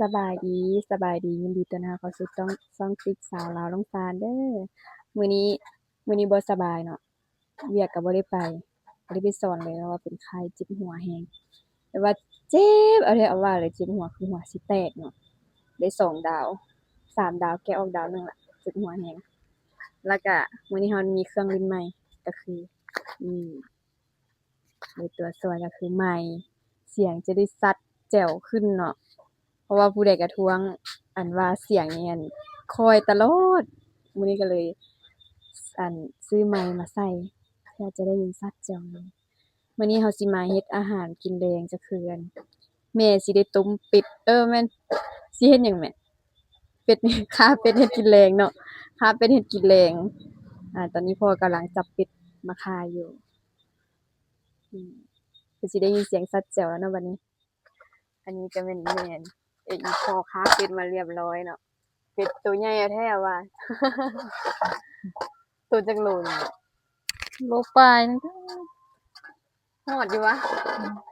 ສະບາຍດີ ສະບາຍດີ ຍິນດີຕ້ອນຮັບເຂົ້າສູ່ຊ່ອງ ຊ່ອງຕິກສາວລາວລົງສານເດີ້. ມື້ນີ້ ມື້ນີ້ບໍ່ສະບາຍເນາະ ວຽກກໍບໍ່ໄດ້ໄປ ບໍ່ໄດ້ໄປສອນເລີຍ ເພາະວ່າເປັນໄຂ້ ເຈັບຫົວແຮງ ແບບວ່າເຈັບເອົາແທ້ເອົາວ່າເລີຍ ເຈັບຫົວຄືຫົວຊິແຕກເນາະ ໄດ້ສອງດາວ ສາມດາວ ແກະອອກດາວໜຶ່ງລະ ເຈັບຫົວແຮງ. ແລ້ວກະມື້ນີ້ເຮົາມີເຄື່ອງຫຼິ້ນໃໝ່ ກໍຄື ນີ້ ໃນຕົວຊ່ວຍກໍຄືໄມ ສຽງຈະໄດ້ຊັດແຈວຂຶ້ນເນາະ ເພາະວ່າຜູ້ໃດກໍທວງ ອັນວ່າສຽງນີ້ ອັນ ຄ່ອຍຕະຫຼອດ. ມື້ນີ້ກໍເລີຍ ອັນ ຊື້ໄມມາໃສ່ ເພື່ອຈະໄດ້ຍິນຊັດແຈວ. ມື້ນີ້ເຮົາຊິມາເຮັດອາຫານກິນແລງ ຈະຄື ອັນ ແມ່ຊິໄດ້ຕົ້ມເປັດ ເອີ ແມ່ນ ຊິເຮັດຫຍັງແມ່? ເປັດ ຂ້າເປັດເຮັດກິນແລງເນາະ ຂ້າເປັດເຮັດກິນແລງ. ອາ ຕອນນີ້ພໍ່ກຳລັງຈັບເປັດມາຂ້າຢູ່. ອືມ ຄືຊິໄດ້ຍິນສຽງຊັດແຈວແລ້ວເນາະບັດນີ້. ອັນນີ້ກໍແມ່ນແມ່ນ ເອີ ອີ່ພໍ່ຂ້າເປັດມາລຽບລ້ອຍເນາະ ເປັດໂຕໃຫຍ່ແທ້ວ່າ ໂຕຈັກໂລນີ້? ໂລປາຍໜຶ່ງ ຮອດຢູ່ວະ?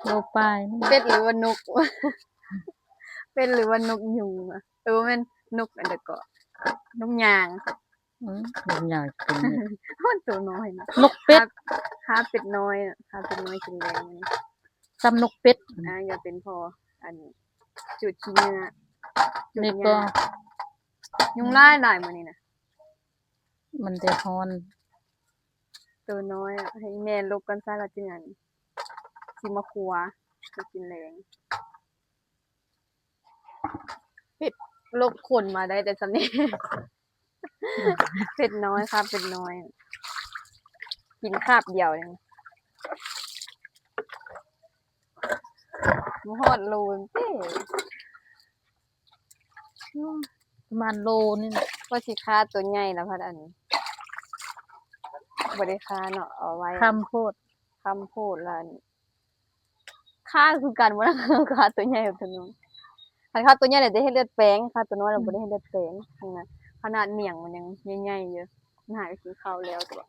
ໂລປາຍໜຶ່ງ. ເປັດ ຫຼືວ່ານົກ? ເປັດ ຫຼືວ່ານົກຍຸງວະ? ເອີ ແມ່ນນົກອັນໃດເກາະ ນົກຍາງ. ອືມ ນົກຍາງກິນ ໂອ້ຍ ໂຕນ້ອຍນະ ນົກເປັດ ຂ້າ ຂ້າເປັດນ້ອຍ ຂ້າເປັດນ້ອຍກິນແລງ ຊ່ຳນົກເປັດ. ອ່າ ຢ່າເປັນພໍ ອັນ ຈູດຂີ້ເຫຍື້ອ ຈູດຫຍ້າ ຍຸງຫຼາຍໆມື້ນີ້ນະ ມັນແດດຮ້ອນ. ໂຕນ້ອຍ ໃຫ້ແມ່ຫຼົບກ່ອນຊະ ລະຈຶ່ງ ອັນ ຊິມາຄົວ ຊິກິນແລງ. ເປັດຫຼົບຂົນມາໄດ້ແຕ່ສ່ຳນີ້ ເປັດນ້ອຍ ຂ້າເປັດນ້ອຍ ກິນຄາບດຽວເອງ ບໍ່ຮອດໂລເດ້ ປະມານໂລນີ້ແຫຼະ. ວ່າຊິຂ້າໂຕໃຫຍ່ລະພັດ ອັນ ບໍ່ໄດ້ຂ້າເນາະ ເອົາໄວ້ ຄ່ຳໂພດ ຄ່ຳໂພດລະ ຂ້າຄືກັນ ບໍ່ໄດ້ຂ້າໂຕໃຫຍ່ແບບໂຕນ້ອຍ. ຄັນຂ້າໂຕໃຫຍ່ແລ້ວຈະເຮັດເລືອດແປງ ຂ້າໂຕນ້ອຍແລ້ວບໍ່ໄດ້ເຮັດເລືອດແປງ ຫັ້ນນະ. ຂະໜາດໜຽງມັນຍັງໃຫຍ່ໆຢູ່ ມັນຫາກໍກິນເຂົ້າແລ້ວ ແຕ່ວ່າ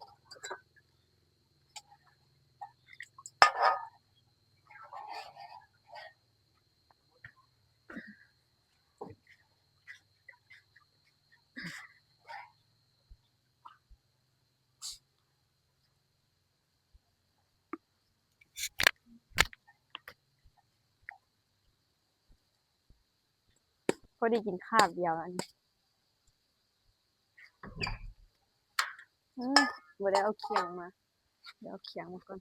ພໍດີກິນຄາບດຽວອັນນີ້. ອືມ ບໍ່ໄດ້ເອົາຂຽງມາ ດຽວເອົາຂຽງມາກ່ອນ.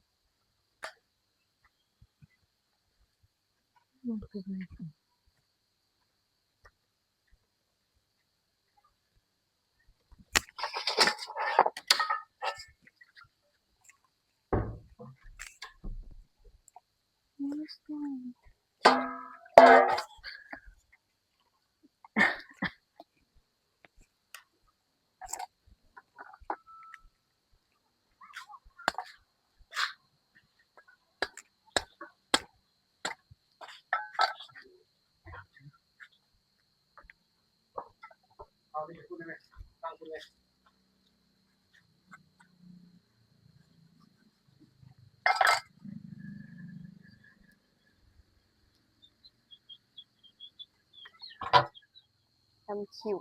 ທຳຄິ້ວ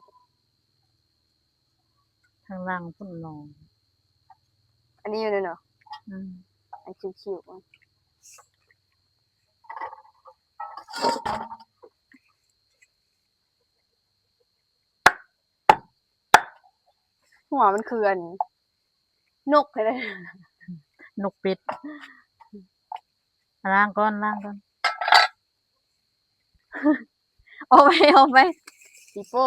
ທາງຫຼັງພຸ້ນເນາະ ອັນນີ້ຢູ່ນີ້ເນາະ. ອືມ ອັນຄິ້ວໆ ຫົວມັນຄືອັນນົກແທ້ເດ້ ນົກເປັດ. ລ້າງກ່ອນ ລ້າງກ່ອນ. ອອກໄປ ອອກໄປ ປີໂປ້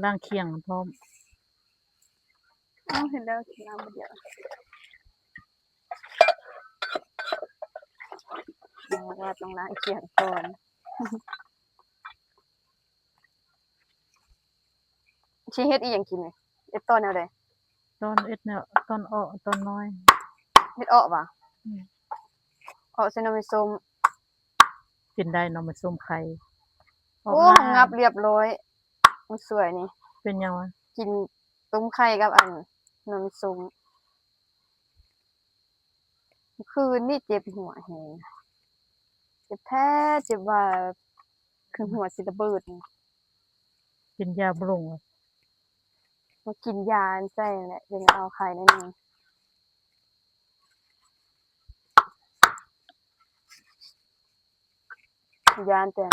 ລ້າງຄຽງພ້ອມ. ເອົາ ເຫັນແລ້ວ ລ້າງບາດດຽວ ບອກວ່າຕ້ອງລ້າງຄຽງກ່ອນ. ຊິເຮັດອີ່ຫຍັງກິນນີ້? ເຮັດຕໍ່ແນວໃດ? ຕອນເຮັດແນວ ຕອນເອາະ ຕອນນ້ອຍ ເຮັດເອາະຫວາ? ອືມ ເອາະໃສ່ໜໍ່ໄມ້ສົ້ມ ກິນໄດ້ ໜໍ່ໄມ້ສົ້ມໄຂ່. ໂອ້ ງົບລຽບຮ້ອຍ ມື້ສວຍນີ້ ເປັນຫຍັງວະ? ກິນຕົ້ມໄຂ່ກັບອັນໜໍ່ໄມ້ສົ້ມ. ຄືນນີ້ເຈັບຫົວແຮງ ເຈັບແທ້ເຈັບວ່າ ຄືຫົວຊິລະເບີດ. ກິນຢາບໍ່ລົງ ມາກິນຢາອັນໃສ່ແຫຼະ ຈຶ່ງເອົາໄຄໜ້ອຍໜຶ່ງ. ຢ້ານແຕ່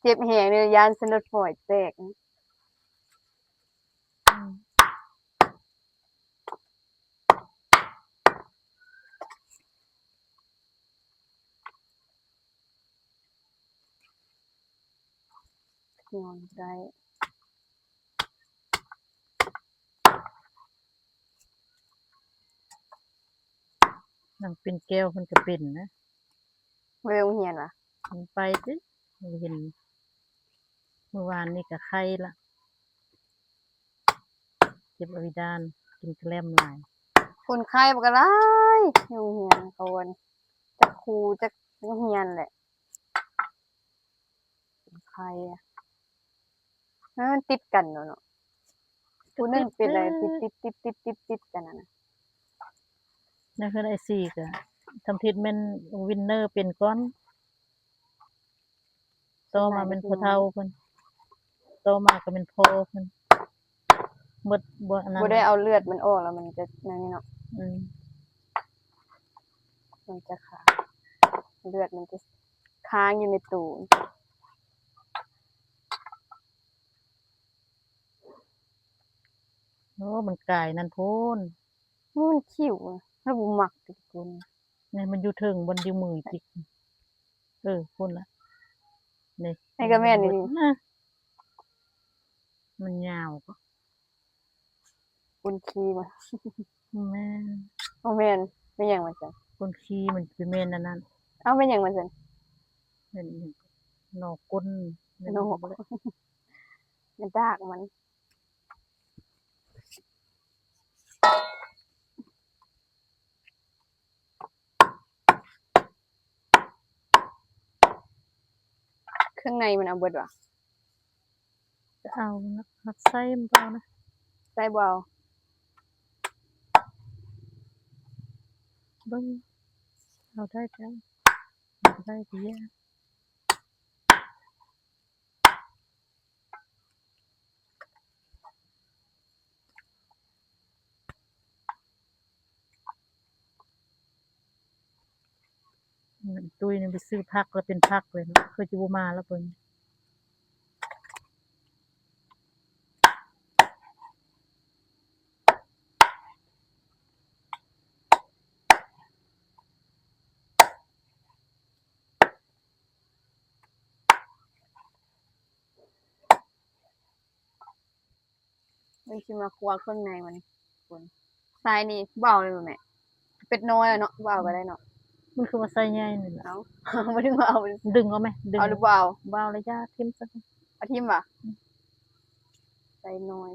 ເຈັບແຮງເລີຍ ຢ້ານເສັ້ນລອດຝອຍແຕກ. ນອນໄດ້ ນາງເປັນແກ້ວເພິ່ນກໍເປັນນະ. ໄປໂຮງຮຽນຫວາ? ມັນໄປຕິ ບໍ່ເຫັນ ມື້ວານນີ້ກໍໄຂ້ລະ ເຈັບອາວິດານ ກິນກະແລັມຫຼາຍ. ຄົນໄຂ້ມັນກໍຫຼາຍ ໂຮງຮຽນເຂົາ ອັນ ຈັກຄູຈັກນັກຮຽນແຫຼະ ຄົນໄຂ້ ເອີ ມັນຕິດກັນເນາະ ເນາະ ຜູ້ໜຶ່ງເປັນແລ້ວຕິດໆໆໆໆກັນຫັ້ນນະ. ໃນເຮືອນອ້າຍສີກະ ທຳອິດແມ່ນວິນເນີເປັນກ່ອນ ຕໍ່ມາແມ່ນພໍ່ເຖົ້າເພິ່ນ ຕໍ່ມາກໍແມ່ນພໍ່ເພິ່ນ ໝົດບໍ່ອັນນັ້ນ ບໍ່ໄດ້ເອົາເລືອດມັນອອກແລ້ວມັນຈະນັ້ນນີ້ເນາະ. ອືມ ມັນຈະຄາ ເລືອດມັນຈະຄ້າງຢູ່ໃນຕູ. ໂອ້ ມັນກາຍນັ້ນພຸ້ນ ໂອ້ ມັນຂິ້ວ ເຮົາບໍ່ມັກຕິຄົນ ນີ້ມັນຢູ່ເທິງບ່ອນນິ້ວມືຈິກ ເອີ ພຸ້ນລະ ນີ້ ນີ້ກໍແມ່ນອີ່ຫຼີ ມັນຍາວ ກົ້ນຂີ້ບໍ່? ບໍ່ແມ່ນ ບໍ່ແມ່ນ ແມ່ນຫຍັງມັນຊັ້ນ? ກົ້ນຂີ້ມັນຊິແມ່ນອັນນັ້ນ. ເອົ້າ ແມ່ນຫຍັງມັນຊັ້ນ? ແມ່ນອີ່ຫຍັງ? ໜໍ້ກົ້ນ ໜໍ້ ແມ່ນດາກມັນ. ເຄື່ອງໃນມັນເອົາເບິດຫວາ? ຈະເອົານະ ມັກໃສ່ມັນບໍ່ເອົານະ ໃສ່ບໍ່ເອົາ? ເບິ່ງ ເອົາໄດ້ກໍເອົາ ບໍ່ໄດ້ກໍຢ່າ. ຕຸ້ຍນີ້ໄປຊື້ຜັກແລ້ວເປັນຜັກເລີຍເນາະ ຄືຈະບໍ່ມາແລ້ວເພິ່ນ. ມັນຊິມາຄົວເຄື່ອງໃນມັນ ຄົນ ໃສ່ນີ້ບໍ່ເອົາເລີຍບໍ່ແມ່? ເປັດນ້ອຍແລ້ວເນາະ ບໍ່ເອົາກໍໄດ້ເນາະ. ມັນຄືວ່າໃສ່ໃຫຍ່ນີ້ລະ ເອົ້າ ບໍ່ດຶງເອົາ ດຶງເອົາແມ ດຶງ ເອົາຫຼືບໍ່ເອົາ? ບໍ່ເອົາລະ ຢ່າ ຖິ້ມຊະ ເອົາຖິ້ມຫວາ? ອືມ ໃສ່ນ້ອຍ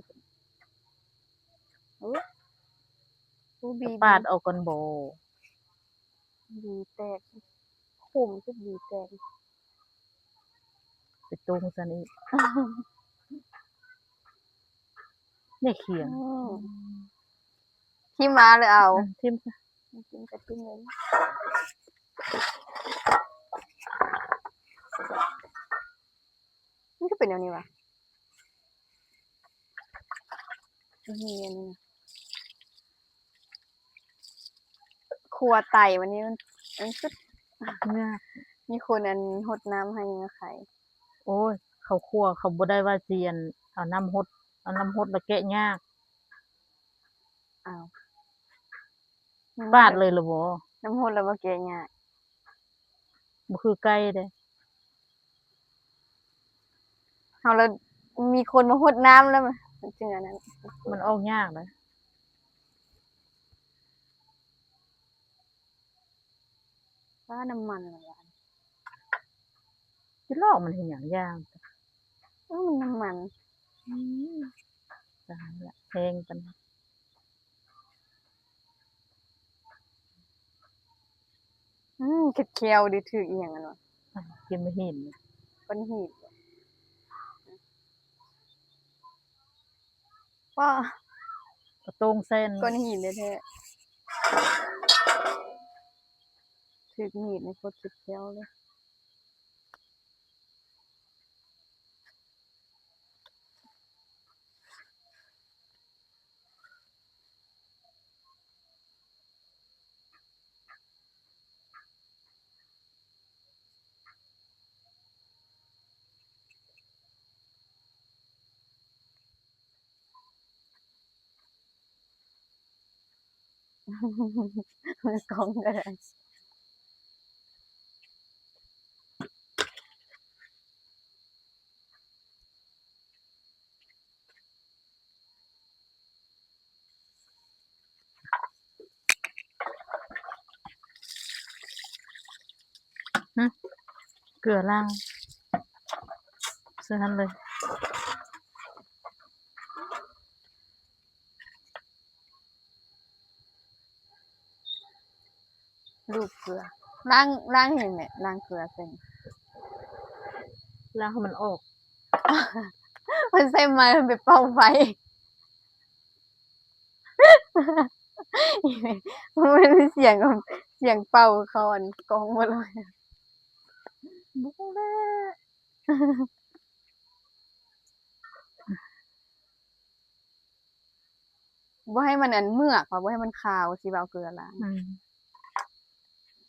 ໂອ້ ໂອ້ ບີ ປາດອອກກ່ອນບໍ່? ບີແຕກ ຂົມສຸດບີແຕກ ໄປຕົງຊັ້ນອີກ ນີ້ຂຽງ ອືມ ຖິ້ມມາເລີຍເອົາ ເອີ ຖິ້ມຊະ ຖິ້ມກໍຖິ້ມເລີຍ ມັນຄືເປັນແນວນີ້ຫວາ? ນີ້ ອັນນີ້ນະ ຄົວໄຕວັນນີ້ມັນ ມັນຄືຍາກ ມີຄົນອັນຫົດນ້ຳໃຫ້ມາໄຂ. ໂອ້ຍ ເຂົາຄົວ ເຂົາບໍ່ໄດ້ວ່າຊິອັນ ເອົານ້ຳຫົດ ເອົານ້ຳຫົດແລ້ວແກະຍາກ. ອ້າວ ປາດເລີຍລະບໍ່? ນ້ຳຫົດລະບໍ່ແກະຍາກ ບໍ່ຄືໄກ່ເດ້ ເຮົາລະມີຄົນມາຫົດນ້ຳແລ້ວມັນຈຶ່ງອັນນັ້ນ ມັນອອກຍາກເດ້. ປາ ນ້ຳມັນລະຫວານ. ຊິລອກມັນເຮັດຫຍັງຢ່າງ? ເອີ ມັນນ້ຳມັນ. ອືມ ຕາຍລະ ແພງປານນັ້ນ. ອືມ ເຄັດແຂ້ວດີ ຖືກອີ່ຫຍັງຫັ້ນຫວາ? ກິນມາຫີນ ກ້ອນຫີນ. ປ້າ ກະໂຕ່ງແຊນ ກ້ອນຫີນແທ້ໆ. ຖືກມີດນີ້ໂຄດເຈັບແຂ້ວເລີຍ. ກ້ອງກໍໄດ້. ຫຶ ເກືອລ້າງໃສ່ຫັ້ນເລີຍ. ລູບເກືອ ລ້າງ ລ້າງໃຫ້ແມ່ ລ້າງເກືອໃສ່ ລ້າງໃຫ້ມັນອອກ. ມັນໃສ່ໄມ້ ມັນໄປເປົ່າໄຟ ມັນມີສຽງ ສຽງເປົ່າເຂົ້າອັນກ້ອງໝົດເລີຍ. ບໍ່ແລ້ວ ບໍ່ໃຫ້ມັນອັນເໝືອກ ວ່າບໍ່ໃຫ້ມັນຄາວ ຊິວ່າເອົາເກືອລ້າງ. ອືມ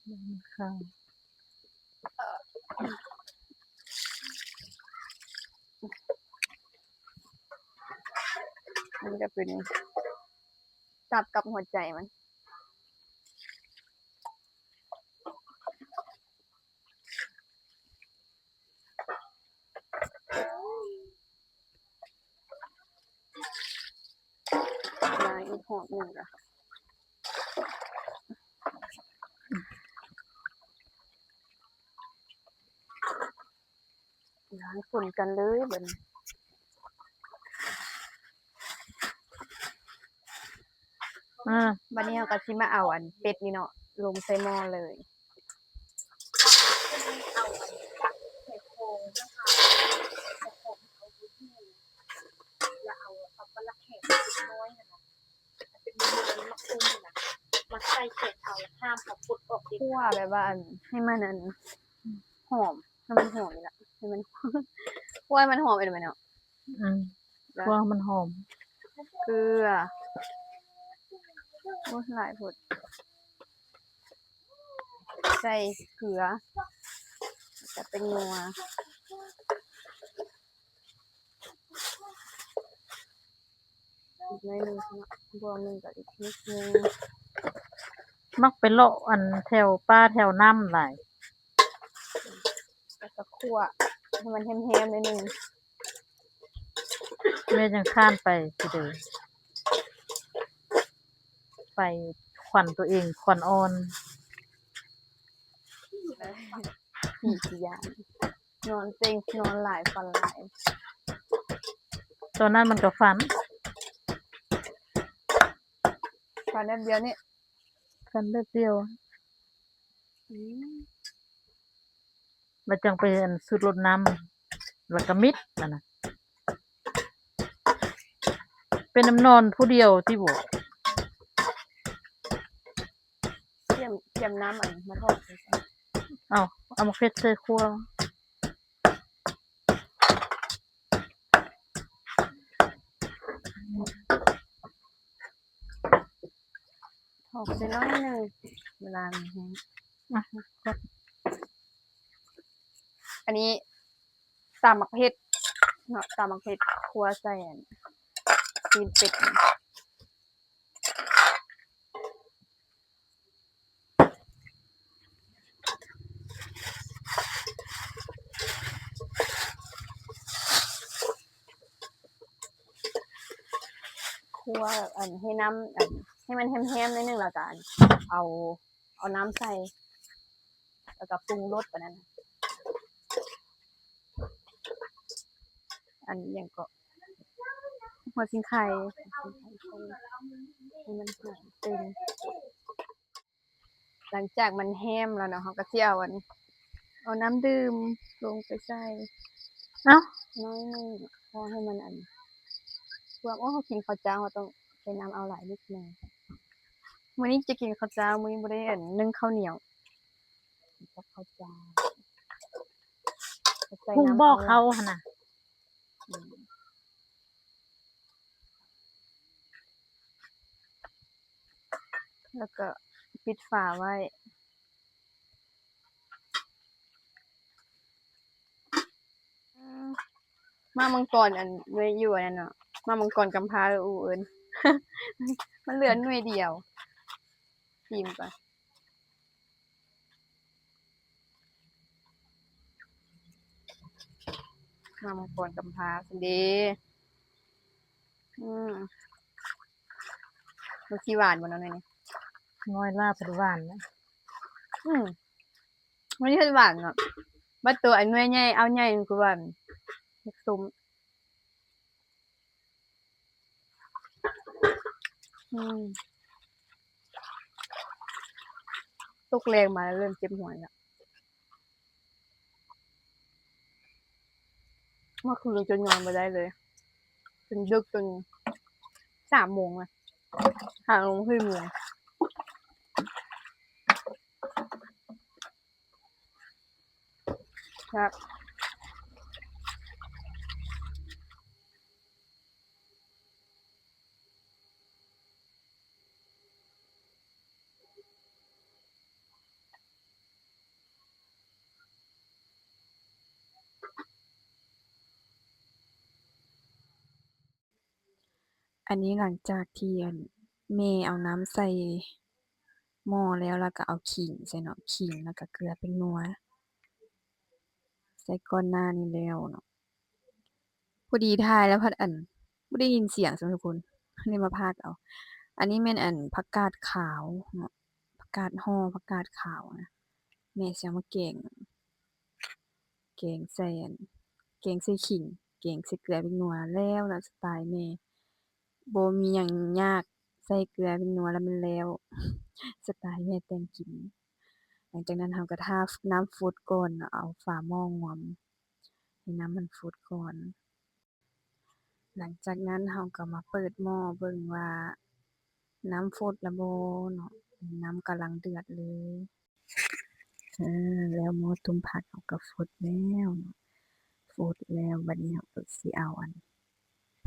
ບໍ່ໃຫ້ມັນຄາວ. ມັນກໍເປັນຕັບກັບຫົວໃຈມັນ. ລ້າງອີກຮອບໜຶ່ງລະ ລ້າງຄົນກັນເລີຍບັດນີ້. ອາ ບັດນີ້ເຮົາກໍຊິມາເອົາອັນເປັດນີ້ເນາະ ລົງໃສ່ໝໍ້ເລີຍ. ຂົ້ວແບບວ່າອັນ ໃຫ້ມັນອັນ ຫອມ ໃຫ້ມັນຫອມນີ້ລະ ໃຫ້ມັນ ຂົ້ວໃຫ້ມັນຫອມເອງແມ່ນເນາະ. ອືມ ແລ້ວ ຂົ້ວໃຫ້ມັນຫອມ ເກືອ ໂອ້ຍ ຫຼາຍໂພດ ໃສ່ເກືອ ແລ້ວກໍແປ້ງນົວ ອີກໜ້ອຍໜຶ່ງເນາະ ບ່ວງໜຶ່ງກໍອີກນິດໜຶ່ງ. ມັກໄປເລາະອັນແຖວປ່າແຖວນ້ຳຫຼາຍ ແລ້ວກໍຂົ້ວໃຫ້ມັນແຮມໆໜ້ອຍໜຶ່ງ ແມ່ຈັ່ງຄ້ານໄປຊິເດີ ໄປຂວັນຕົວເອງຂວັນອ່ອນ. ຜີຂີ້ຢ້ານ ນອນເສັງ ນອນຫຼາຍ ຝັນຫຼາຍ. ຕອນນັ້ນມັນກໍຝັນ ຝັນແບບດຽວນີ້ ຝັນແບບດຽວ. ອືມ ແລ້ວຈັ່ງໄປອັນຊຸດລົດນ້ຳ ແລ້ວກໍມິດຫັ້ນນະ. ເປັນນຳນອນຜູ້ດຽວຕິບໍ? ຕຽມ ຕຽມນ້ຳອັນມາຖອກໃສ່ ເອົາ ເອົາໝາກເຜັດໃສ່ຂົ້ວ ຖອກໃສ່ໜ້ອຍໜຶ່ງ ເວລາມັນແຫ້ງ. ອ່ະ ອັນນີ້ຕຳໝາກເຜັດເນາະ ຕຳໝາກເຜັດຂົ້ວໃສ່ອັນຕີນເປັດ ຂົ້ວອັນໃຫ້ນ້ຳອັນໃຫ້ມັນແຮມໆໜ້ອຍໜຶ່ງ ແລ້ວກໍອັນເອົາ ເອົານ້ຳໃສ່ ແລ້ວກໍປຸງລົດປານນັ້ນ ອັນຫຍັງເກາະ ຫົວຊິງໄຄ ໃຫ້ມັນຫອມຕື່ມ. ຫຼັງຈາກມັນແຮມແລ້ວເນາະ ເຮົາກໍຊິເອົາອັນ ເອົານ້ຳດື່ມລົງໄປໃສ່ ເອົ້າ ໜ້ອຍໜຶ່ງ ພໍໃຫ້ມັນອັນ ພວກ ໂອ້ ເຮົາກິນເຂົ້າເຈົ້າ ເຮົາຕ້ອງໃສ່ນ້ຳເອົາຫຼາຍນິດໜຶ່ງ. ມື້ນີ້ຈະກິນເຂົ້າເຈົ້າ, ມື້ນີ້ບໍ່ໄດ້ ອັນ ໜຶ້ງເຂົ້າໜຽວ ກັບເຂົ້າເຈົ້າ ໃສ່ ຫຸງບໍ່ເຂົ້າ ເຂົ້າຫັ້ນນະ ອືມ ແລ້ວກໍປິດຝາໄວ້. ໝາກມັງກອນ ອັນ ເວຍຢູ່ອັນນັ້ນເນາະ, ໝາກມັງກອນກຳພ້າ ເອີ ອູເອີ້ນ ມັນເຫຼືອໜ່ວຍດຽວ ຊີມກ່ອນ. ໝາກມັງກອນກຳພ້າຊັ້ນເດ. ອືມ ມັນຊິຫວານບໍ່ເນາະໜ່ວຍນີ້? ນ້ອຍລາວເພິ່ນຫວານນະ. ອືມ ມັນເຮັດຫວານເນາະ, ບັດໂຕອັນໜ່ວຍໃຫຍ່ ເອົາໃຫຍ່ ມັນຄືຫວານ ມັນສົ້ມ. ອືມ ຕົກແລງມາແລ້ວເລີ່ມເຈັບຫົວແລ້ວ. ເມື່ອຄືນຈົນນອນບໍ່ໄດ້ເລີຍ, ຈົນດຶກ ຈົນສາມໂມງນະ, ຫາລົງສີ່ໂມງ. ແຊບ. ອັນນີ້ຫຼັງຈາກທີ່ ອັນ ແມ່ເອົານ້ຳໃສ່ໝໍ້ແລ້ວ ແລ້ວກໍເອົາຂີງໃສ່ເນາະ, ຂີງ ແລ້ວກໍເກືອແປ້ງນົວ ໃສ່ກ່ອນໜ້ານີ້ແລ້ວເນາະ. ພໍດີຖ່າຍແລ້ວພັດ ອັນ ບໍ່ໄດ້ຍິນສຽງຊ້ຳທຸກຄົນ, ເລີຍມາພາກເອົາ. ອັນນີ້ແມ່ນ ອັນ ຜັກກາດຂາວເນາະ, ຜັກກາດຫໍ່ ຜັກກາດຂາວນະ, ແມ່ຊິເອົາມາແກງ ແກງໃສ່ ອັນ ແກງໃສ່ຂີງ ແກງໃສ່ເກືອແປ້ງນົວແລ້ວເນາະ, ສະໄຕແມ່ ບໍ່ມີຫຍັງຍາກ ໃສ່ເກືອແປ້ງນົວແລ້ວມັນແລ້ວ, ສະໄຕແມ່ແຕ່ງກິນ. ຫຼັງຈາກນັ້ນເຮົາກໍຖ້ານ້ຳຟົດກ່ອນເນາະ, ເອົາຝາໝໍ້ງວມໃຫ້ນ້ຳມັນຟົດກ່ອນ. ຫຼັງຈາກນັ້ນເຮົາກໍມາເປີດໝໍ້ເບິ່ງວ່ານ້ຳຟົດແລ້ວບໍ່ເນາະ, ນ້ຳກຳລັງເດືອດເລີຍ. ອາ ແລ້ວໝໍ້ຕົ້ມຜັກເຮົາກໍຟົດແລ້ວເນາະ, ຟົດແລ້ວ ບັດນີ້ເຮົາກໍຊິເອົາ ອັນ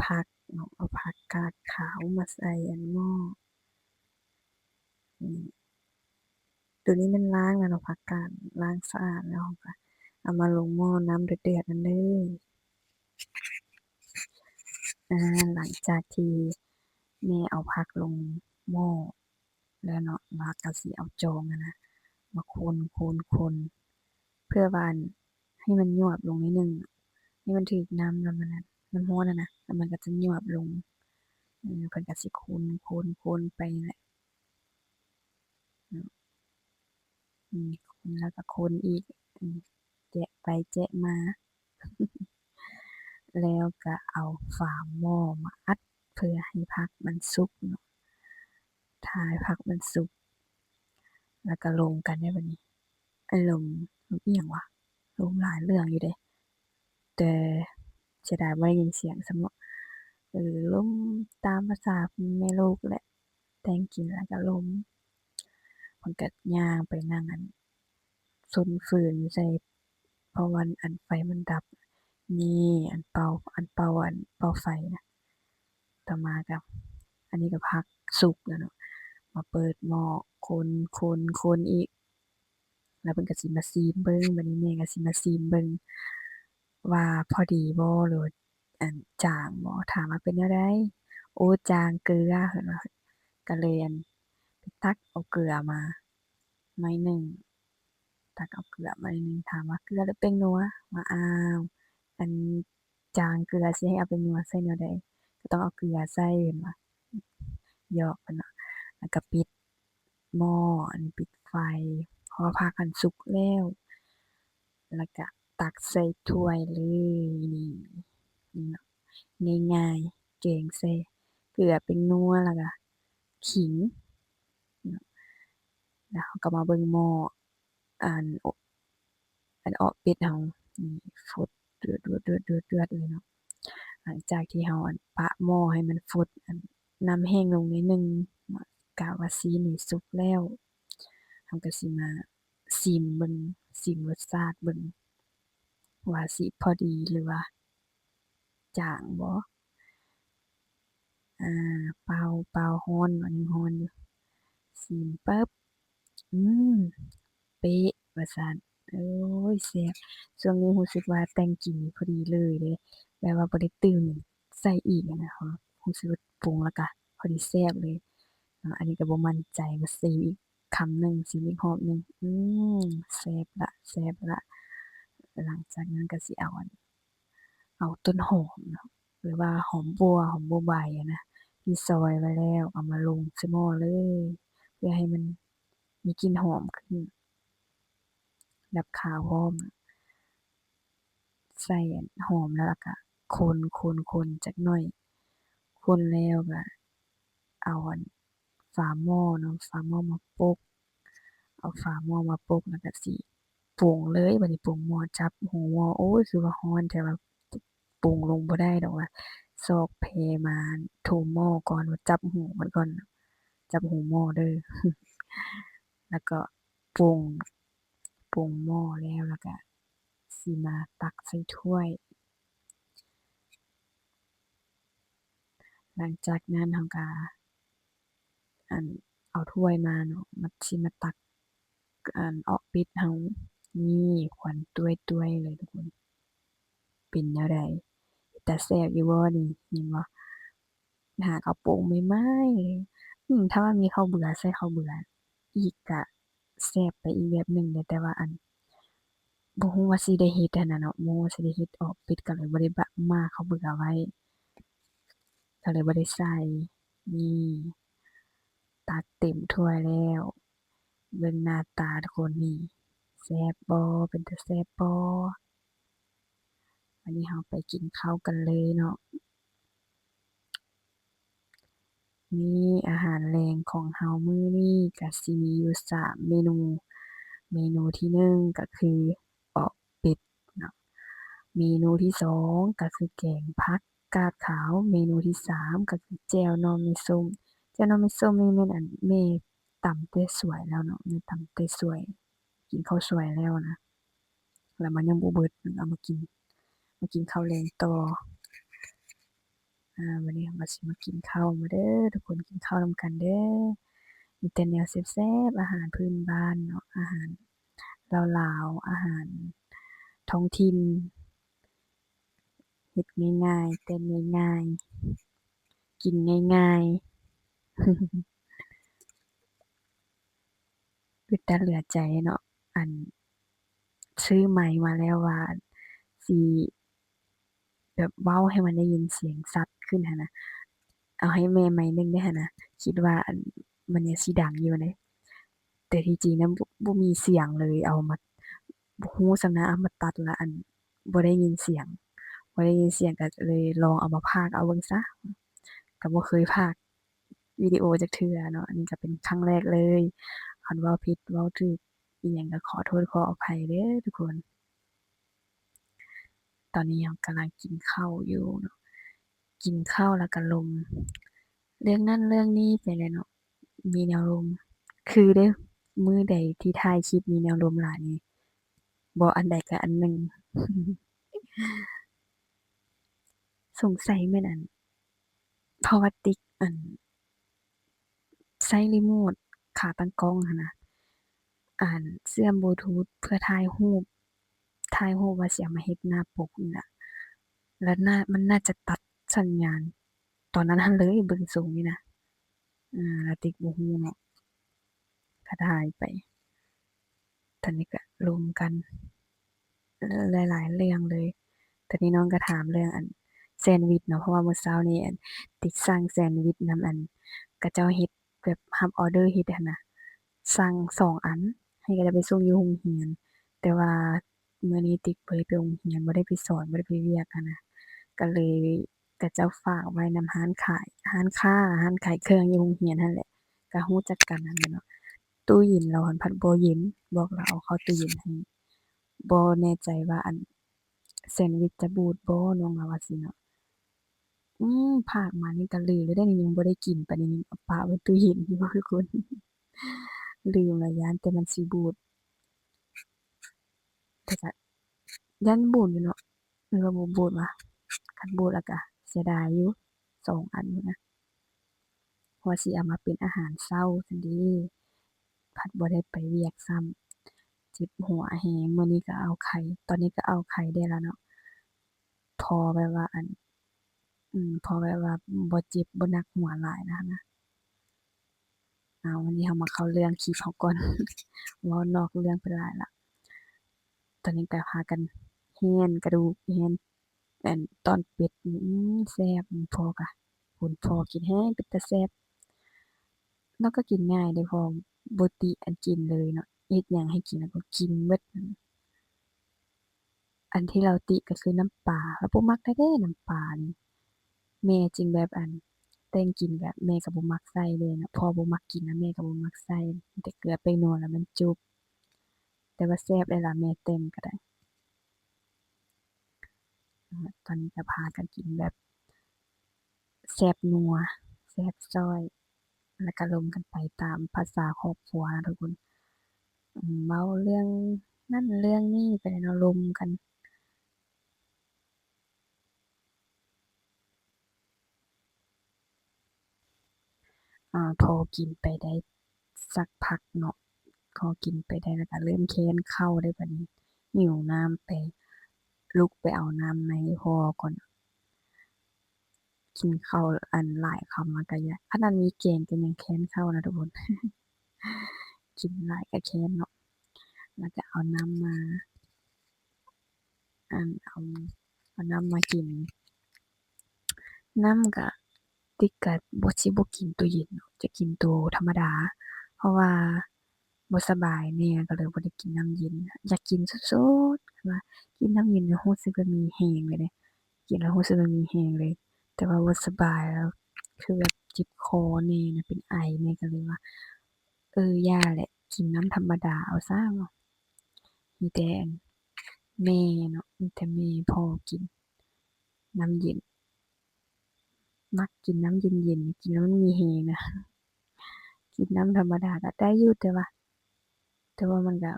ຜັກເນາະ, ເອົາຜັກກາດຂາວມາໃສ່ ອັນ ໝໍ້. ອືມ ໂຕນີ້ແມ່ນລ້າງແລ້ວເນາະ, ຜັກກາດລ້າງສະອາດແລ້ວ ເຮົາກໍເອົາມາລົງໝໍ້ນ້ຳເດືອດໆນັ້ນເລີຍ. ອາ ຫຼັງຈາກທີ່ແມ່ເອົາຜັກລົງໝໍ້ແລ້ວເນາະ, ລາວກໍຊິເອົາຈອງຫັ້ນນະ ມາຄົນໆໆ ເພື່ອວ່າ ອັນ ໃຫ້ມັນຍວບລົງໜ້ອຍໜຶ່ງ, ໃຫ້ມັນຖືກນ້ຳ ແລ້ວມັນ ນ້ຳຮ້ອນຫັ້ນນະ, ແລ້ວມັນກໍຈະຍວບລົງ. ເອີ ເພິ່ນກໍຊິຄົນໆໆໄປແຫຼະ. ອືມ ຄົນແລ້ວກໍຄົນອີກ, ແຈະໄປແຈະມາ, ແລ້ວກໍເອົາຝາໝໍ້ມາອັດ ເພື່ອໃຫ້ຜັກມັນສຸກເນາະ, ຖ້າໃຫ້ຜັກມັນສຸກ ແລ້ວກໍລົມກັນເດ້ບັດນີ້. ອາ ລົມ ລົມອີ່ຫຍັງວະ? ລົມຫຼາຍເລື່ອງຢູ່ເດ້, ແຕ່ເສຍດາຍບໍ່ໄດ້ຍິນສຽງຊ້ຳເນາະ. ເອີ ລົມຕາມພາສາແມ່ລູກແຫຼະ, ແຕ່ງກິນແລ້ວກໍລົມ. ເພິ່ນກໍຍ່າງໄປນັ່ງ ອັນ ສົນຟືນຢູ່ໃສ່ ເພາະວ່າ ອັນ ໄຟມັນດັບ. ນີ້ ອັນ ເປົ່າ ອັນ ເປົ່າ ອັນ ເປົ່າໄຟນະ. ຕໍ່ມາກໍ ອັນນີ້ກໍຜັກສຸກແລ້ວເນາະ, ມາເປີດໝໍ້ ຄົນ ຄົນ ຄົນອີກ. ແລ້ວເພິ່ນກໍຊິມາຊີມເບິ່ງ, ບັດນີ້ແມ່ກໍຊິມາຊີມເບິ່ງວ່າພໍດີບໍ່ ຫຼືວ່າ ອັນ ຈາງບໍ່. ຖາມວ່າເປັນແນວໃດ? ໂອ້ ຈາງເກືອ ເພິ່ນວ່າ. ກໍເລີຍ ອັນ ໄປຕັກເອົາເກືອມາໜ້ອຍໜຶ່ງ, ຕັກເອົາເກືອມາໜ້ອຍໜຶ່ງ, ຖາມວ່າເກືອ ຫຼື ແປ້ງນົວ? ວ່າ ອ້າວ ອັນ ຈາງເກືອ ຊິໃຫ້ເອົາແປ້ງນົວໃສ່ແນວໃດ? ກໍຕ້ອງເອົາເກືອໃສ່ ເພິ່ນວ່າ. ຫຍອກເພິ່ນເນາະ. ແລ້ວກໍປິດໝໍ້ ອັນ ປິດໄຟ, ເພາະວ່າຜັກຫັ້ນສຸກແລ້ວ. ແລ້ວກະຕັກໃສ່ຖ້ວຍເລີຍ. ນີ້ ນີ້ເນາະ, ງ່າຍໆ ແກງໃສ່ເກືອ ແປ້ງນົວ ແລ້ວກະຂີງເນາະ. ແລ້ວເຮົາກໍມາເບິ່ງໝໍ້ ອັນ ອັນເອາະເປັດເຮົາ ນີ້ ຟົດເດືອດໆໆໆເລີຍເນາະ. ຫຼັງຈາກທີ່ເຮົາ ອັນ ປະໝໍ້ໃຫ້ມັນຟົດ ອັນ ນ້ຳແຫ້ງລົງໜ້ອຍໜຶ່ງເນາະ, ກະວ່າຊີ້ນນີ້ສຸກແລ້ວ ເຮົາກະຊິມາຊີມເບິ່ງ ຊີມລົດຊາດເບິ່ງວ່າຊິພໍດີ ຫຼືວ່າຈາງບໍ່. ອາ ເປົ່າ ເປົ່າ ຮ້ອນເນາະ ຍັງຮ້ອນຢູ່. ຊີມປຶບ ອືມ ເປະ ວ່າຊັ້ນ. ໂອ້ຍ ແຊບ. ຊ່ວງນີ້ຮູ້ສຶກວ່າແຕ່ງກິນນີ້ພໍດີເລີຍເດ້ ແບບວ່າບໍ່ໄດ້ຕື່ມໃສ່ອີກຫັ້ນນະ ຮູ້ສຶກວ່າປຸງແລ້ວກະພໍດີແຊບເລີຍເນາະ. ອັນນີ້ກະບໍ່ໝັ້ນໃຈ ມາຊີມອີກຄຳໜຶ່ງ ຊີມອີກຮອບໜຶ່ງ. ອືມ ແຊບລະ ແຊບລະ. ຫຼັງຈາກນັ້ນກະຊິເອົາອັນ ເອົາຕົ້ນຫອມເນາະ ຫຼືວ່າຫອມບົ່ວ ຫອມບົ່ວໃບຫັ້ນນະ ທີ່ຊອຍໄວ້ແລ້ວ ເອົາມາລົງໃສ່ໝໍ້ເລີຍ ເພື່ອໃຫ້ມັນມີກິ່ນຫອມຂຶ້ນ ດັບຄາວພ້ອມ. ໃສ່ອັນຫອມແລ້ວ ແລ້ວກະຄົນ ຄົນ ຄົນຈັກໜ້ອຍ ຄົນແລ້ວກະເອົາອັນ ຝາໝໍ້ເນາະ ຝາໝໍ້ມາປົກ ເອົາຝາໝໍ້ມາປົກ ແລ້ວກະຊິປຸງເລີຍ. ບາດນີ້ປຸງໝໍ້ ຈັບຫູໝໍ້ ໂອ້ຍ ຄືວ່າຮ້ອນແທ້ວ່າ ປຸງລົງບໍ່ໄດ້ດອກວ່າ ຊອກແພມາຖົມໝໍ້ກ່ອນ ວ່າຈັບຫູມັນກ່ອນ ຈັບຫູໝໍ້ເດີ້. ແລ້ວກໍປຸງ ປຸງໝໍ້ແລ້ວ ແລ້ວກະຊິມາຕັກໃສ່ຖ້ວຍ. ຫຼັງຈາກນັ້ນເຮົາກະ ອັນ ເອົາຖ້ວຍມາເນາະ ມາ ຊິມາຕັກ ອັນ ເອາະເປັດເຮົາ. ນີ້ ຄວັນຕວຍໆເລີຍທຸກຄົນ. ເປັນແນວໃດ? ເປັນຕາແຊບຢູ່ບໍ່ນີ້? ເຫັນບໍ່? ຫາເຂົ້າປຸງໃໝ່ໆເລີຍ. ອືມ ຖ້າວ່າມີເຂົ້າເບືອ ໃສ່ເຂົ້າເບືອອີກກະແຊບໄປອີກແບບໜຶ່ງເດ້. ແຕ່ວ່າ ອັນ ບໍ່ຮູ້ວ່າຊິໄດ້ເຮັດຫັ້ນນະເນາະ ບໍ່ຮູ້ວ່າຊິໄດ້ເຮັດອອກເປັດ ກະເລີຍບໍ່ໄດ້ມາເຂົ້າເບືອໄວ້ ກະເລີຍບໍ່ໄດ້ໃສ່. ນີ້ ຕັກເຕັມຖ້ວຍແລ້ວ ເບິ່ງໜ້າຕາທຸກຄົນນີ້ ແຊບບໍ່? ເປັນຕາແຊບບໍ່? ບາດນີ້ເຮົາໄປກິນເຂົ້າກັນເລີຍເນາະ. ນີ້ ອາຫານແລງຂອງເຮົາມື້ນີ້ກະຊິມີຢູ່ສາມເມນູ. ເມນູທີໜຶ່ງກະຄືເອາະເປັດເນາະ, ເມນູທີສອງກະຄືແກງຜັກກາດຂາວ, ເມນູທີສາມກະຄືແຈ່ວໜໍ່ໄມ້ສົ້ມ. ແຈ່ວໜໍ່ໄມ້ສົ້ມນີ້ແມ່ນ ອັນ ແມ່ຕຳແຕ່ສວຍແລ້ວເນາະ, ແມ່ຕຳແຕ່ສວຍ ກິນເຂົ້າສວຍແລ້ວນະ ແລ້ວມັນຍັງບໍ່ເບິດ ເອົາມາກິນ ມາກິນເຂົ້າແລງຕໍ່. ອາ ມື້ນີ້ເຮົາກະຊິມາກິນເຂົ້າ ມາເດີ້ທຸກຄົນ ກິນເຂົ້ານຳກັນເດີ້. ມີແຕ່ແນວແຊບໆ ອາຫານພື້ນບ້ານເນາະ ອາຫານລາວໆ ອາຫານທ້ອງຖິ່ນ ເຮັດງ່າຍໆ ແຕ່ງງ່າຍໆ ກິນງ່າຍໆ. ເປັນຕາເຫຼືອໃຈເນາະ ອັນ ຊື້ໄມມາແລ້ວວ່າ ອັນ ຊິແບບເວົ້າໃຫ້ມັນໄດ້ຍິນສຽງຊັດຂຶ້ນຫັ້ນນະ, ເອົາໃຫ້ແມ່ໄມໜຶ່ງເດ້ຫັ້ນນະ ຄິດວ່າ ອັນ ມັນຍັງຊິດັງຢູ່ເດ້ ແຕ່ທີ່ຈິງນະ ບໍ່ ບໍ່ມີສຽງເລີຍ ເອົາມາ ບໍ່ຮູ້ສ່ຳນະ ເອົາມາຕັດລະ ອັນ ບໍ່ໄດ້ຍິນສຽງ ບໍ່ໄດ້ຍິນສຽງ ກະເລີຍລອງເອົາມາພາກເອົາເບິ່ງຊະ ກະບໍ່ເຄີຍພາກ ວິດີໂອຈັກເທື່ອເນາະ, ອັນນີ້ກະເປັນຄັ້ງແລກເລີຍ. ຄັນເວົ້າຜິດເວົ້າຖືກອີ່ຫຍັງກະຂໍໂທດຂໍອະໄພເດີ້ທຸກຄົນ. ຕອນນີ້ເຮົາກຳລັງກິນເຂົ້າຢູ່ເນາະ, ກິນເຂົ້າແລ້ວກະລົມເລື່ອງນັ້ນເລື່ອງນີ້ໄປແຫຼະເນາະ, ມີແນວລົມ. ຄືເດ້ ມື້ໃດທີ່ຖ່າຍຄລິບມີແນວລົມຫຼາຍນີ້ ບໍ່ອັນໃດກະອັນໜຶ່ງ. ສົງໄສແມ່ນ ອັນ ເພາະວ່າຕິກ ອັນ ໃຊ້ຣີໂມດຂາຕັ້ງກ້ອງຫັ້ນນະ ອັນ ເຊື່ອມບລູທູດເພື່ອຖ່າຍຮູບ ຖ່າຍຮູບວ່າຊິເອົາມາເຮັດໜ້າປົກນີ້ລະ ລະໜ້າ ມັນໜ້າຈະຕັດສັນຍານຕອນນັ້ນຫັ້ນເລີຍ ເບິ່ງຊົງນີ້ນະ. ອາ ລະຕິກບໍ່ຮູ້ເນາະ ກະຖ່າຍໄປ. ຕອນນີ້ກະລົມກັນຫຼາຍໆເລື່ອງເລີຍ. ຕອນນີ້ນ້ອງກະຖາມເລື່ອງ ອັນ ແຊນວິດເນາະ ເພາະວ່າມື້ເຊົ້ານີ້ ອັນ ຕິກສັ່ງແຊນວິດນຳ ອັນ ເຂົາເຈົ້າເຮັດແບບຮັບອໍເດີເຮັດຫັ້ນນະ, ສັ່ງສອງອັນ ໃຫ້ເຂົາເຈົ້າໄປສົ່ງຢູ່ໂຮງຮຽນ ແຕ່ວ່າ ມື້ນີ້ຕິກບໍ່ໄດ້ໄປໂຮງຮຽນ ບໍ່ໄດ້ໄປສອນ ບໍ່ໄດ້ໄປວຽກຫັ້ນນະ ກະເລີຍ ເຂົາເຈົ້າຝາກໄວ້ນຳຮ້ານຂາຍ ຮ້ານຄ້າ ຮ້ານຂາຍເຄື່ອງຢູ່ໂຮງຮຽນຫັ້ນແຫຼະ ກະຮູ້ຈັກກັນຫັ້ນແຫຼະເນາະ. ຕູ້ເຢັນລາວຫັ້ນພັດບໍ່ເຢັນ ບອກລາວເອົາເຂົ້າຕູ້ເຢັນໃຫ້ ບໍ່ແນ່ໃຈວ່າ ອັນ ແຊນວິດຈະບູດບໍ່ ນ້ອງລາວວ່າຊີ້ເນາະ. ອືມ ພາກມານີ້ກໍລືມແລ້ວເດ້ ຍັງບໍ່ໄດ້ກິນປານນີ້ ເອົາປະໄວ້ຕູ້ເຢັນຢູ່ທຸກຄົນ. ລືມລະ ຢ້ານແຕ່ມັນຊິບູດ ແຕ່ກະຢ້ານບູດຢູ່ເນາະ ຫຼືວ່າບໍ່ບູດວະ? ຄັນບູດລະກະເສຍດາຍຢູ່ ສອງອັນນີ້ນະ ວ່າຊິເອົາມາເປັນອາຫານເຊົ້າຊັ້ນເດ້ ພັດບໍ່ໄດ້ໄປວຽກຊ້ຳ ເຈັບຫົວແຮງ. ມື້ນີ້ກໍເອົາໄຂ່ ຕອນນີ້ກໍເອົາໄຂ່ໄດ້ລະເນາະ ພໍແບບວ່າ ອັນ ອືມ ພໍແບບວ່າບໍ່ເຈັບ ບໍ່ໜັກຫົວຫຼາຍນະຫັ້ນນະ. ເອົາ ວັນນີ້ເຮົາມາເຂົ້າເລື່ອງຄລິບເຮົາກ່ອນ ເວົ້ານອກເລື່ອງໄປຫຼາຍລະ. ຕອນນີ້ກໍພາກັນແຫ່ນກະດູກ ແຫ່ນ ອັນ ຕອນເປັດນີ້ ອືມ ແຊບ ພໍ່ກະ ພຸ້ນ ພໍ່ກິນແຮງເປັນຕາແຊບ. ລາວກໍກິນງ່າຍເດ້ ພໍ່ບໍ່ຕິອັນກິນເລີຍເນາະ ເຮັດຫຍັງໃຫ້ກິນລາວກໍກິນເບິດ. ອັນທີ່ລາວຕິກໍຄືນ້ຳປາ ລາວບໍ່ມັກແທ້ໆ ນ້ຳປານີ້ ແມ່ຈຶ່ງແບບ ອັນ ແຕ່ງກິນກະແມ່ກໍບໍ່ມັກໃສ່ເລີຍເນາະ ພໍ່ບໍ່ມັກກິນນະ ແມ່ກໍບໍ່ມັກໃສ່ ມີແຕ່ເກືອແປ້ງນົວລະມັນຈົບ. ແຕ່ວ່າແຊບໄດ໋ລະ ແມ່ແຕ່ງກໍໄດ້. ຕອນນີ້ກໍພາກັນກິນແບບແຊບນົວ ແຊບຊ້ອຍ ແລ້ວກໍລົມກັນໄປຕາມພາສາຄອບຄົວນະທຸກຄົນ ເວົ້າເລື່ອງນັ້ນເລື່ອງນີ້ໄປເນາະ ລົມກັນ. ອາ ພໍກິນໄປໄດ້ສັກພັກເນາະ ພໍກິນໄປໄດ້ແລ້ວກໍເລີ່ມແຄນເຂົ້າເດ້ ບັດນີ້ຫິວນ້ຳ ໄປ ລຸກໄປເອົານ້ຳໃຫ້ພໍ່ກ່ອນ. ກິນເຂົ້າ ອັນ ຫຼາຍຄຳແລ້ວກໍຢາກ ຂະໜາດມີແກງກໍຍັງແຄນເຂົ້ານະທຸກຄົນ ກິນຫຼາຍກໍແຄນເນາະ. ແລ້ວກໍເອົານ້ຳມາ ອັນ ເອົາ ເອົານ້ຳມາກິນ ນ້ຳກະ ຕິກະບໍ່ ຊິບໍ່ກິນໂຕເຢັນເນາະ ຈະກິນໂຕທຳມະດາ ເພາະວ່າບໍ່ສະບາຍແດ່ ກໍເລີຍບໍ່ໄດ້ກິນນ້ຳເຢັນ. ຢາກກິນສົດໆ ຄືວ່າກິນນ້ຳເຢັນແລ້ວຮູ້ສຶກວ່າມີແຮງເລີຍເດ້ ກິນແລ້ວຮູ້ສຶກວ່າມີແຮງເລີຍ ແຕ່ວ່າບໍ່ສະບາຍ ແລ້ວຄືແບບເຈັບຄໍແດ່ນະ ເປັນໄອແດ່ ກໍເລີຍວ່າ ເອີ ຢ່າແຫຼະ ກິນນ້ຳທຳມະດາເອົາຊະ. ມີແຕ່ແມ່ເນາະ ມີແຕ່ແມ່ ພໍ່ກິນນ້ຳເຢັນ ມັກກິນນ້ຳເຢັນໆ ກິນແລ້ວມັນມີແຮງນະ. ກິນນ້ຳທຳມະດາກໍໄດ້ຢູ່ ແຕ່ວ່າ ແຕ່ວ່າມັນກໍ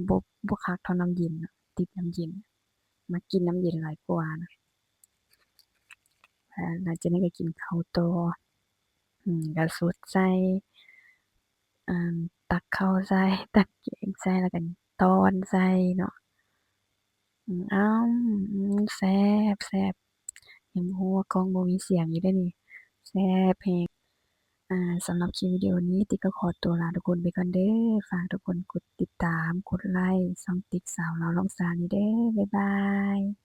ບໍ່ ບໍ່ຄັກເທົ່ານ້ຳເຢັນເນາະ ຕິດນ້ຳເຢັນ ມັກກິນນ້ຳເຢັນຫຼາຍກວ່ານະ. ແລ້ວ ຫຼັງຈາກນັ້ນກໍກິນເຂົ້າຕໍ່ ອືມ ກໍສົດໃສ່ ອັນ ຕັກເຂົ້າໃສ່ ຕັກແກງໃສ່ ແລ້ວກໍຕ້ອນໃສ່ເນາະ. ອືມ ອ້າວ ອືມ ແຊບ ແຊບ ຍັງບໍ່ຮູ້ວ່າກ້ອງບໍ່ມີສຽງຢູ່ເດ້ນີ້ ແຊບແຮງ. ອາ ສຳລັບຄລິບວິດີໂອນີ້ ຕິກກໍຂໍຕົວລາທຸກຄົນໄປກ່ອນເດີ້. ຝາກທຸກຄົນກົດຕິດຕາມ ກົດໄລກຊ່ອງຕິກສາວລາວລ້ອງຊານີ້ເດີ້. ບາຍບາຍ.